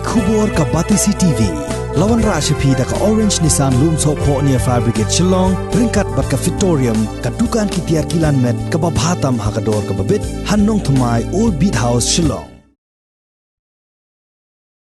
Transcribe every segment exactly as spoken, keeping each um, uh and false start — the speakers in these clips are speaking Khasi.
Khubor ka Batesi T V. La wanrah sha phi da ka Orange Nissan Lumsohphoh near Fire Brigade Shillong, ryngkat bad ka Fitorium, ka dukan ki tiar kilan met kaba bha tam ha ka dor kaba bit, ha Nongthymmai, Old Beat House, Shillong.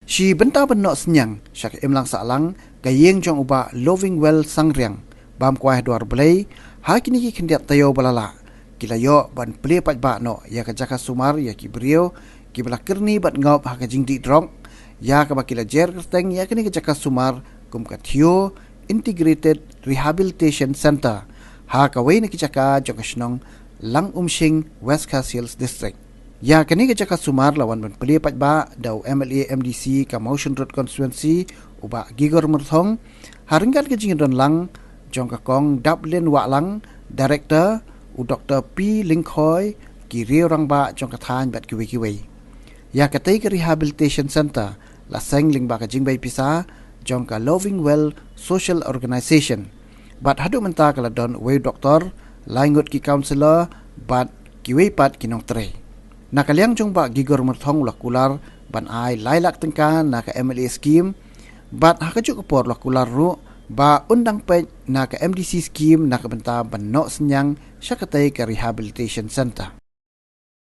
Shi bynta ban noh synñiang sha ka imlang sahlang ka ïing jong u Bah Lovingwell Sangriang, bam kwai ha Dwar Blei, ha kine ki khyndiat taïew ba la lah, ki la ïoh ban plie paidbah noh ïa ka jaka sumar ïa ki briew kiba la kyrni bad ngop ha ka jingdih drok, ïa kaba ki la jer kyrteng ïa kane ka jaka sumar kum ka Thio Integrated Rehabilitation Center, ha kawei na ki jaka jong ka shnong Langumshing, West Khasi Hills District. Ïa kane ka jaka sumar la wan ban plie paidbah da u M L A M D C ka Mawshynrut Constituency, u Bah Gigor Myrthong, ha ryngkat ka jingdon lang jong ka Kong Daplin Wahlang, Director, u Doktor P Lyngkhoi, ki riew rangbah jong ka thaiñ bad kiwei kiwei. Ïa katei ka Rehabilitation Center la seng lyngba ka jingbei pisa jong ka Lovingwell Social Organization. Bad haduh mynta ka la don uwei u doktor, lai ngut ki counsellor bad kiwei pat ki nongtrei. Na ka liang jong Bah Gigor Myrthong u la kular ban ai lai lak tyngka na ka M L A scheme, bad ha kajuh ka por u la kular ruh ba un dang peit na ka M D C scheme na ka bynta ban noh synñiang sha katei ka Rehabilitation Center.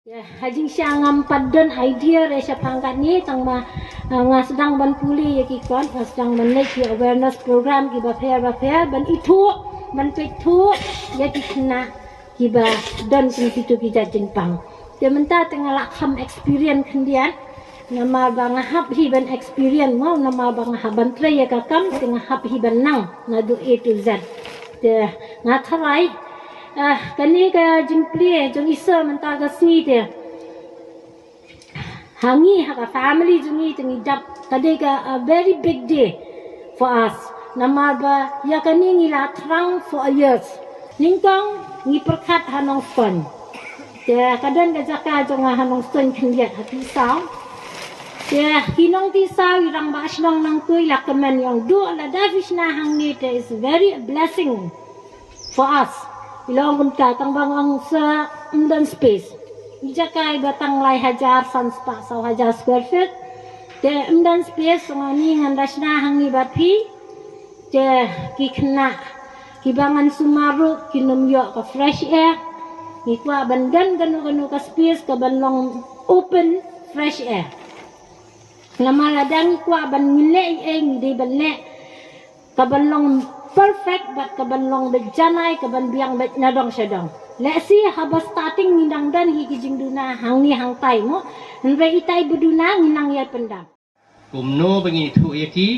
Ïa, ha jingshisha ngam pat don idea re shaphang katne, tang ba, ah, nga sdang ban pule ïa ki kot, nga sdang ban leit ïa awareness program kiba pher ba pher, ban ithuh, ban peit thuh ïa ki khynnah kiba don kum kito ki jait jingpang. Te mynta te nga la kham experience khyndiat, namar ba nga hap hi ban experience mo, namar ba nga hap ban trei ïa ka kam, te nga hap hi ban nang naduh A to Z. Te nga tharai, ah, kane ka jingplie jong i sir mynta ka sngi te, ha ngi, ha ka family jong ngi te ngi dap, ka dei ka, a very big day for us. Namar ba ïa kane ngi la thrang for a years. Nyngkong ngi pyrkhat ha Nongstoiñ. Te ka don ka jaka jong nga ha Nongstoiñ khyndiat ha Tisaw. Te ki nong Tisaw, i rangbah shnong Nangtui la kmen ïa u, duh lada phi shna hangne te is very blessing for us. I long kumta, tang ba nga ong sa ym don space. I jaka iba tang lai hajar, san spah saw hajar square feet. Te ym don space, nga ong ngan da shna hangne bad phi. Te ki khynnah kiba ngan sumar ruh kin ym ïoh ka fresh air. Ngi kwah ban don kano kano ka space kaban long open fresh air. Namar lada ngi kwah ban ngi leh ei ei, ngi dei ban leh kaban long perfect bad kaban long beit janai, kaban biang beit nadong shadong. Lehse haba starting ngi dang don hi ki jingduna hangne hangtai mo, hynrei itai ba duna ngi nang ïai pyndap. Kumno ba ngin ithuh ïa ki,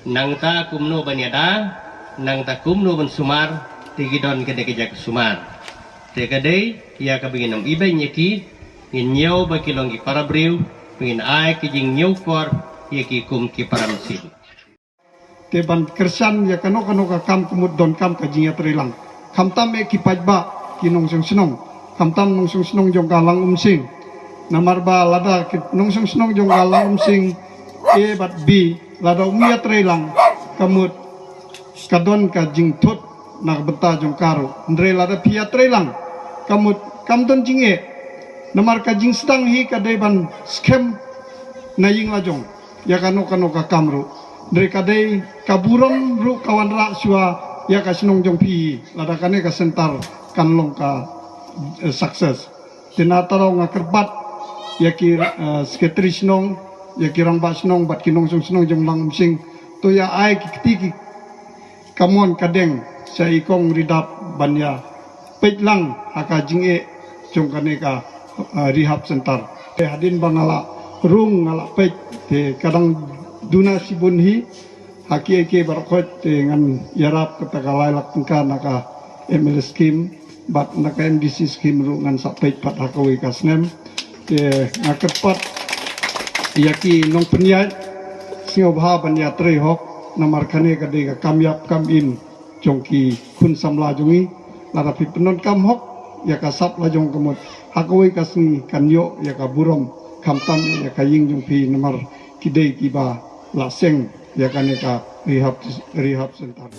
nangta kumno ban ïada, nangta kumno ban sumar, te ki don ka dei ka jaka sumar. Te ka dei ïa kaba ngin ym ibeiñ ïa ki, ngin ñiew ba ki long ki para briew, ba ngin ai ki jingñiewkor ïa ki kum ki para mynsiem. Te ban kyrshan ïa kano kano ka kam ka mut donkam ka jingïatreilang. Khamtam eh ki paidbah, ki nongshong shnong. Khamtam nongshong shnong jong ka Langumsing. Namar ba lada ki nongshong shnong jong ka Langumsing A bad B, lada um ïatreilang, ka mut ka don ka jingthut na ka bynta jong ka ruh. Hynrei lada phi ïatreilang, ka mut kam don jingeh. Namar ka jingsdang hi ka dei ban skhem na ïing la jong ïa kano kano ka kam ruh. Hynrei ka dei ka burom ruh ka wanrah shuwa ïa ka shnong jong phi, lada kane ka center kan long ka, eh, success. Te na taraw nga kyrpad ïa ki, eh, secretary shnong, ïa ki rangbah shnong bad ki nongshong shnong jong Langumsing, to ïa ai ki kti ki kamon kadeng sha i kong Ridap ban ïa peit lang ha ka jingeh jong kane ka, eh, rehab center. Te hadien ba nga la rung, nga la peit, te ka dang duna shibun hi. Ha kiei kiei baroh khoit te ngan ïarap kata ka lai lak tyngka na ka M L A scheme bad na ka M D C scheme ruh ngan sa peit pat ha kawei ka snem. Te nga kyrpad ïa ki nongpynïaid, sngewbha ban ïatrei hok, namar kane ka dei ka kam ïap kam im jong ki khun samla jong ngi. Lada phi pyndonkam hok ïa ka sap la jong ka mut, ha kawei ka sngi kan ïoh ïa ka burom, khamtam ïa ka ïing jong phi, namar ki dei kiba la seng ïa kane ka rehab, rehab center.